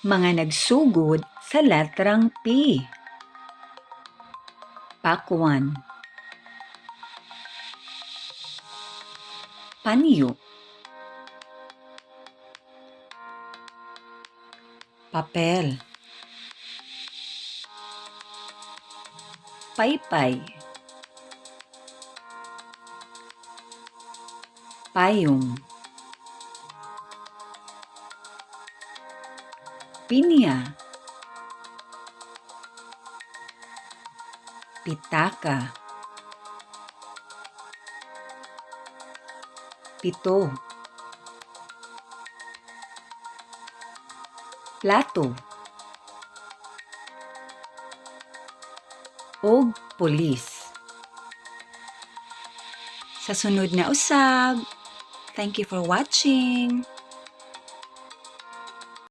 Mga nagsugod sa letrang P. Pakwan, panyo, papel, paypay, payong, pinya, pitaka, pito, plato, og pulis. Sa sunod na usab, thank you for watching.